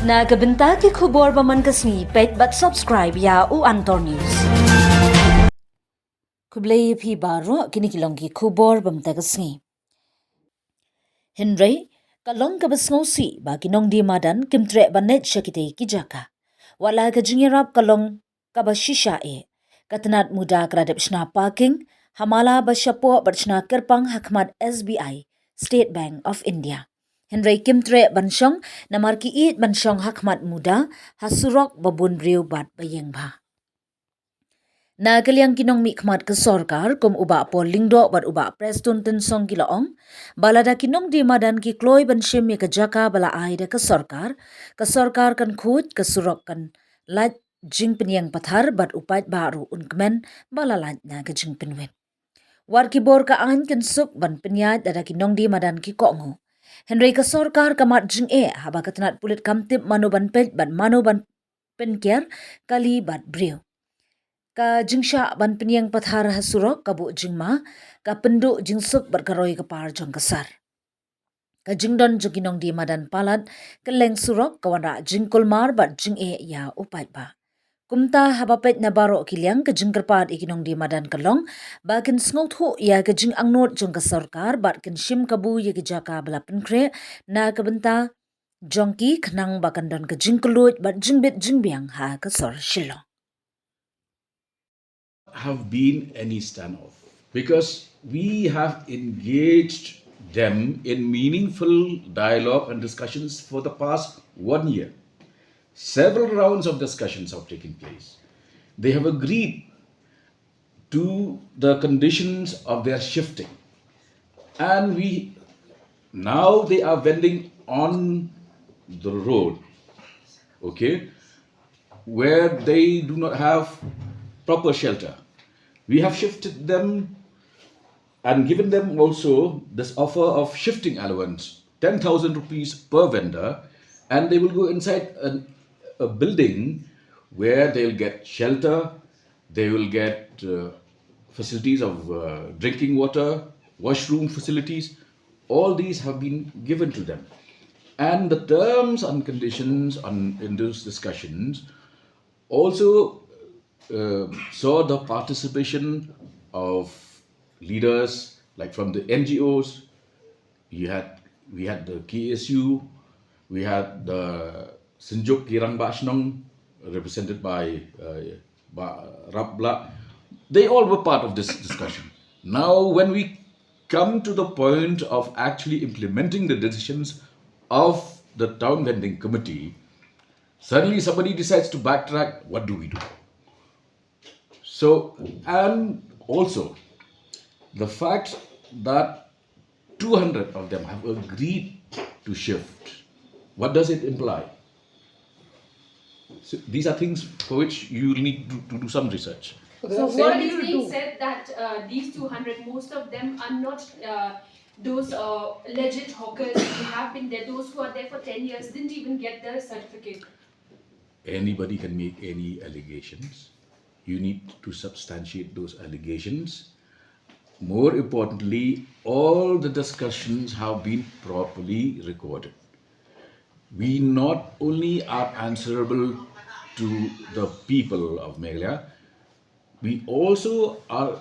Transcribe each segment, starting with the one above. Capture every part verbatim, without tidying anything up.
Na ka bynta ki khubor ba man ka sngi, peit bad subscribe ïa u Antor News. Khublei ïa phi baroh, kine ki long ki khubor ba mynta ka sngi. Hynrei ka long kaba sngewsih ba ki nongdie madan kim treh ban leit sha kitei ki jaka. Wat la ka jingïarap ka long kaba shisha eh. Ka tnat muda ka la dep shna parking ha mala ba shapoh bad shna kyrpang ha khmat S B I, State Bank of India. Hynrei kim treh ban shong namar ki ïeit ban shong ha khmat muda ha surok ba bun briew bad ba ïeng bha. Na ka liang ki nongmihkhmat ka sorkar, kum u Bah Paul Lyngdoh bad u Bah Prestone Tynsong ki la ong ba lada ki nongdie madan ki kloi ban shim ïa ka jaka ba la ai da ka sorkar, ka sorkar kan khuid, ka surok kan lait, jingpynïeng pathar bad u paidbah ruh un kmen ba la lait na ka jingpynwit. Wat ki bor ka aiñ kin suk ban pynïaid lada ki nongdie madan ki kohnguh. Hynrei ka sorkar ka mad jingeh haba ka tnat pulit kam tip mano ban peit bad mano ban pynker kali bad briew. Ka jingshah ban pynïeng pathar ha surok ka buh jingma, ka pynduh jingsuk bad ka roi ka par jong ka sar. Ka jingdon jong ki nongdie madan palat kylleng surok ka wanrah jingkulmar bad jingeh ïa u paidbah. Kumta haba peit na baroh ki liang, ka jingkyrpad ïa ki nongdie madan ka long ba kin sngewthuh ïa ka jingangnud jong ka sorkar bad kin shim kabu ïa ki jaka ba la pynkhreh na ka bynta jong ki khnang ba kan don ka jingkylluid bad jingbit jingbiang ha ka sor Shillong. Have been any standoff because we have engaged them in meaningful dialogue and discussions for the past one year. Several rounds of discussions have taken place. They have agreed to the conditions of their shifting. And we now they are vending on the road, okay, where they do not have proper shelter. We have shifted them and given them also this offer of shifting allowance, ten thousand rupees per vendor, and they will go inside a, a building where they'll get shelter, they will get uh, facilities of uh, drinking water, washroom facilities. All these have been given to them. And the terms and conditions on, in those discussions also uh, saw the participation of leaders like from the N G Os. You had we had the K S U, we had the Synjuk Ki Rangbah Shnong, represented by uh, Bah Rap Blah. They all were part of this discussion. Now, when we come to the point of actually implementing the decisions of the town vending committee, suddenly somebody decides to backtrack. What do we do? So, and also the fact that two hundred of them have agreed to shift, what does it imply? So these are things for which you need to, to do some research. So, so what is being do? said that uh, these two hundred, most of them are not uh, those uh, legit hawkers who have been there, those who are there for ten years, didn't even get their certificate. Anybody can make any allegations. You need to substantiate those allegations. More importantly, all the discussions have been properly recorded. We not only are answerable to the people of Meghalaya, we also are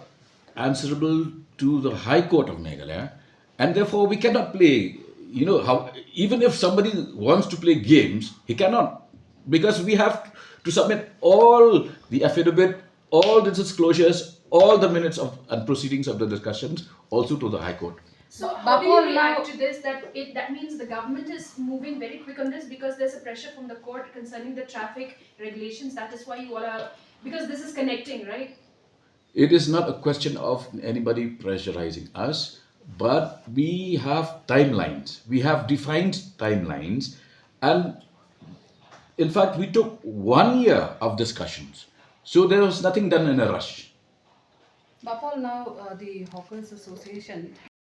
answerable to the High Court of Meghalaya, and therefore we cannot play, you know, how, even if somebody wants to play games, he cannot, because we have to submit all the affidavit, all the disclosures, all the minutes of and proceedings of the discussions also to the High Court. So how do you react to this, that it, that means the government is moving very quick on this because there's a pressure from the court concerning the traffic regulations? That is why you all are, because this is connecting, right? It is not a question of anybody pressurizing us, but we have timelines. We have defined timelines, and in fact, we took one year of discussions. So there was nothing done in a rush. Bapol, now uh, the Hawkers Association